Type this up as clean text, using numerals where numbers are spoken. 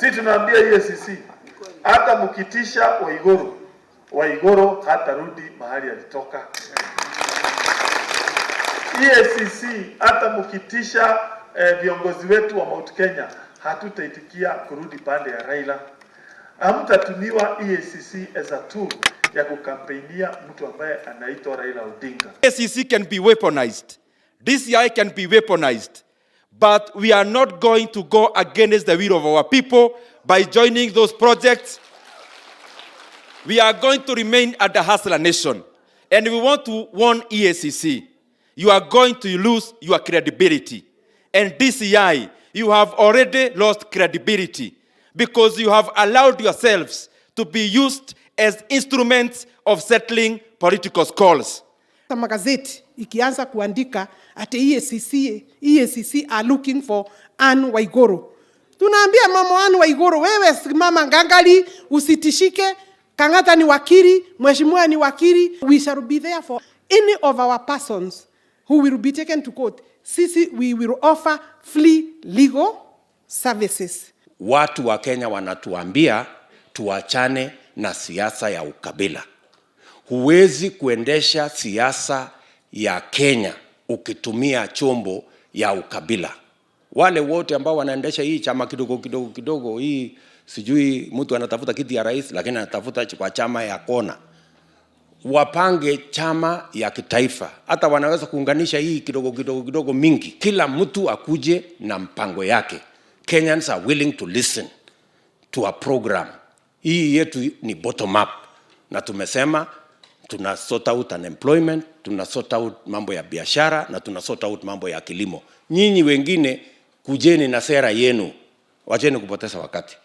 Si tunaambia EACC, hata mkitisha Waiguru, Waiguru hatarudi mahali alitoka. EACC, hata mkitisha viongozi wetu wa Mount Kenya, hatutaitikia kurudi pande ya Raila. Hamtatumiwa EACC as a tool ya kukampeinia mtu ambaye anaitwa Raila Odinga. EACC can be weaponized. DCI can be weaponized. But we are not going to go against the will of our people by joining those projects. We are going to remain at the Hustler Nation. And we want to warn EACC: you are going to lose your credibility. And DCI, you have already lost credibility because you have allowed yourselves to be used as instruments of settling political scores. Magazeti ikianza kuandika ati EACC, EACC are looking for Anne Waiguru. Tunaambia mama Anne Waiguru, wewe simama ngangari, usitishike. Kang'ata ni wakili, mheshimiwa ni wakili. We shall be there for any of our persons who will be taken to court. Sisi we will offer free legal services. Watu wa Kenya wanatuambia tuachane na siasa ya ukabila. Huwezi kuendesha siasa ya Kenya ukitumia chombo ya ukabila. Wale wote ambao wanaendesha hii chama kidogo kidogo kidogo hii, sijui mtu anatafuta kiti ya rais, lakini anatafuta kwa chama ya kona, wapange chama ya kitaifa. Hata wanaweza kuunganisha hii kidogo kidogo kidogo mingi, kila mtu akuje na mpango yake. Kenyans are willing to listen to a program. Hii yetu ni bottom up, na tumesema tuna sort out unemployment, tuna sort out mambo ya biashara na tuna sort out mambo ya kilimo. Nyinyi wengine kujeni na sera yenu, wacheni kupoteza wakati.